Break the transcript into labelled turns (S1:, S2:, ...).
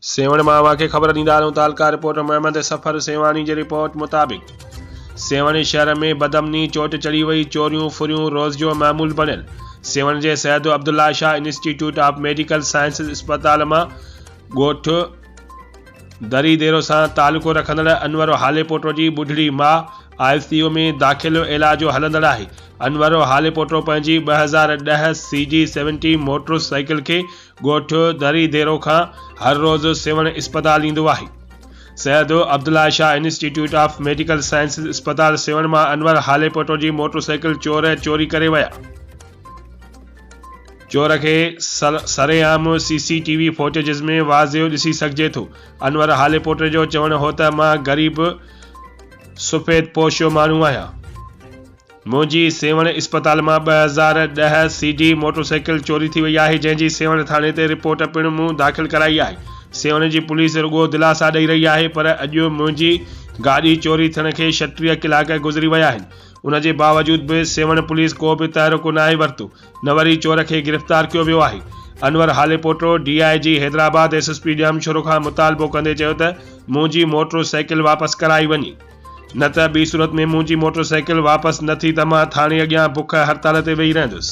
S1: سيوهڻ مان اوهان کي خبر ڏيندا هلون تعلقه رپورٽر محمد صفر سيوهاڻي جي رپورٽ مطابق سيوهڻ شهر ۾ بدامني چوٽ چڙهي وئي چوريون ڦريون روز جو معمول بڻيل سيوهڻ جي Syed Abdullah Shah institute of medical sciences اسپتال مان ڳوٺ دري ديرو سان تعلقو رکندڙ انور هاليپوٽو جي ٻڍڙي ماء آء سي يو ۾ داخل علاج هلندڙ آهي. انور هاليپوٽو پنهنجي 2010 سي جي سيونٽي موٽر سائيڪل کي ڳوٺ دري ديرو کان هر روز سيوهڻ اسپتال ايندو آهي. Syed Abdullah Shah institute of medical sciences اسپتال سيوهڻ مان انور هاليپوٽو جي موٽر سائيڪل چور چوري ڪري ويا. چور کي سرعام C C T V footages ۾ واضح ڏسي سگهجي ٿو. انور هاليپوٽي جو چوڻ هو ته مان غريب سفيد پوشو ماڻهو آهيان. منهنجي سيوهڻ اسپتال مان 2010 سي ڊي موٽرسائيڪل چوري ٿي وئي آهي جنهن جي سيوهڻ ٿاڻي تي رپورٽ پڻ مون داخل ڪرائي آهي. سيوهڻ جي پوليس رڳو دلاسا ڏئي رهي آهي پر اڄ منهنجي گاڏي چوري ٿيڻ کي 36 ڪلاڪ گذري ويا آهن ان جي باوجود به سيوهڻ پوليس ڪو به تحرڪ ناهي ورتو نه وري چور کي گرفتار ڪيو ويو آهي. Anwar Halepoto D I G Hyderabad S S P Jamshoro کان مطالبو ڪندي چيو ته منهنجي موٽر سائيڪل واپس ڪرائي وڃي نه ته ٻي صورت ۾ منهنجي موٽر سائيڪل واپس نه ٿي ته مان ٿاڻي اڳيان بک هڙتال تي ويهي رهندس.